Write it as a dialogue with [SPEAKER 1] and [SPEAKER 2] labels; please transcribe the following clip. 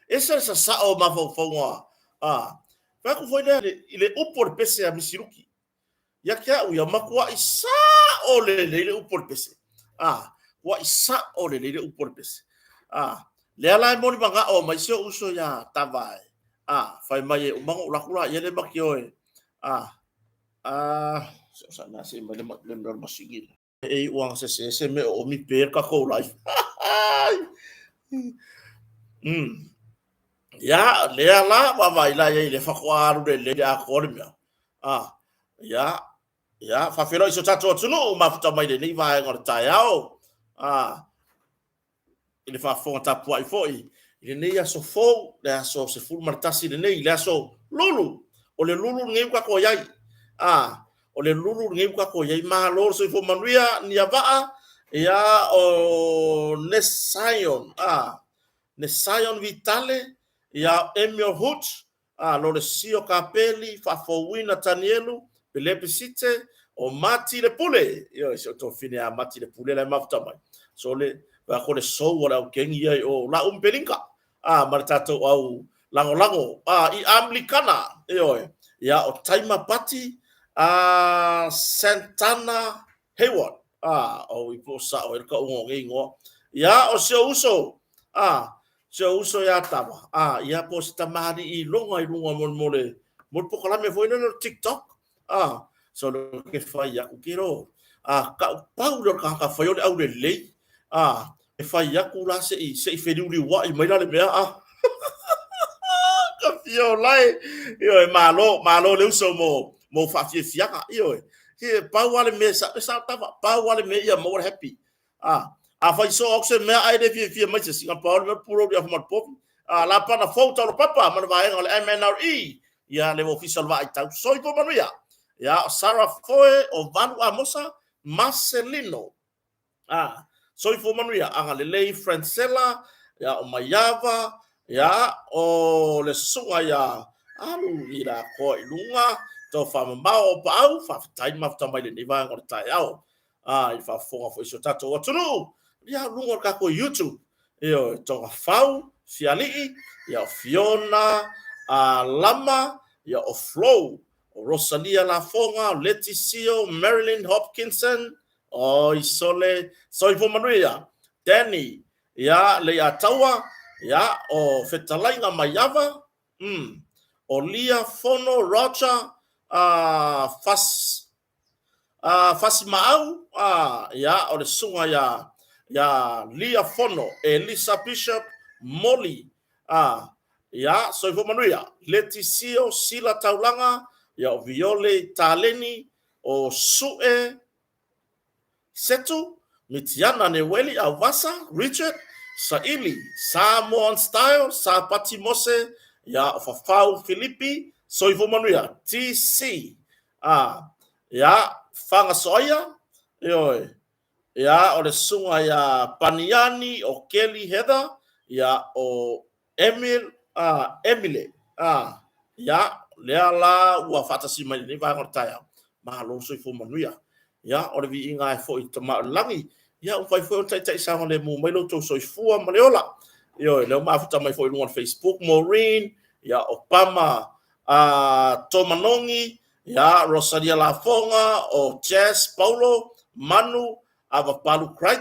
[SPEAKER 1] Ese le sasao o mafaufauga, a, fai atu foi lea i le upu o le pese a Misiluki. Ia te au ia, matuai sao lelei le upu o le pese. A, matuai sao lelei le upu o le pese. A, lea la e molimanao mai si ou uso ia Tavae. A, fai mai e uma ona ou alu atu laia lea ma te o e, a, a, se o sana se mai le mea o le masini lea. E iu lava ina sese se mea o oomi pe le tatou live. Ia, lea la, vaavaai la i ai, lea faatoa alu lelei le atoa le mea. Ah, ia, ia, faafeiloai i si o tatou atunuu, mafuta mai lenei vaega o le taeao. Ah, i le faafofoga tapuai foi i lenei aso fou, le aso 11 lenei, le aso lulu. O le lulu lenei ua tatou i ai. Ah, o le lulu lenei ua tatou i ai. Malo le soifua manuia, Niavaa, ia, o Nesion, ah, Nesion Vitale, ia, Emil Hoot, a Lolesio Kapeli, Faafouina Tanielu, Pelepe Site, o Mati Le Pule. Ioe, si o tofine a Mati Le Pule la e mafuta mai. So le, wa ko le sou o le au kengi ia i o la umpelinka. A, ma le tatou au lagolago. A, i Amerikana. Ioe, ia o Taima Pati, a, Santana Hayward. A, o i po sao e le ka unga o nei ingoa. Ia, o si o uso. A, si ou uso ia Tama, a, ia po o se tamalii iloga i luga mo, mo le, mo le pokalame foi lele o le TikTok, a, so le ke fai aku ke ro, a, ka'u pau lea o le tagata fai o le aulelei, a, e fai aku la se i, se i feliuliua'i mai la le mea, a. Ka fia o lae, ioe, malo, malo le uso mo, mo faafiafiaga, ioe. E pau lava le mea, e sao Tama, pau lava le mea ia maua le happy. A, afai soo atu se mea ae le fiafia mai se isi, na pau le mea pulou i afu ma le povi. A, lapana fou taulapapa ma le vaega o le MNRE, ia le Ofisa o le Vaai Tau Soifua Manuia. Ia, o Sarah Foe, o Valu Amosa, Marcelino. A, Soifua Manuia, Agalelei Francella, ia, o Maiava, ia, o le susuga ia Alu i la koa i luga, Tofamamao o Paau, faafetai mafuta mai lenei vaega o le taeao. a i faafofoga foi i si o tatou atunuu, ia luga o le tatou YouTube, ioe, Togafau, Fialii, ia o Fiona, a Lama, ia o Flo, o Rosalia Lafoga, o Leti Sio, Marilyn Hopkinson, oi sole, soifua manuia, Danny, ia Leiataua, ia o Fetalaiga Maiava, o Lia Fono Roger, a Fas, A Fasimaau, a, ia, o le susuga ia, ia Lia Fono, Elisa Bishop, Molly, a, ia, soifua manuia, Leti Sio, Sila Taulaga, ia, o Viole Taleni, o Sue Setu, Mitiana Neueli, Auvasa, Richard, Saili, Samoan Style, Sapati Mose, ia, o Fafau Filipi, soifua manuia, TC, A, ia, Fagasoaia, ioe, ia, o le susuga ia Paniani, o Kelly Heather, ia, o Emil, a, Emile, a, ia, lea la ua faatasi mai lenei vaega o le taeao, malo le soifua manuia. Ia, o le viiga e foi i Tama o le Lagi, ia, ua mafai foi ona taitai saogalemu mai lo outou soifua ma le ola. Ioe, lea ua mafuta mai foi i luga o le Facebook, Maureen, ia, o Pama, a Tomanogi, ia Rosalia Lafoga, o Jazz Paulo, Manu, Avapalu Crichton.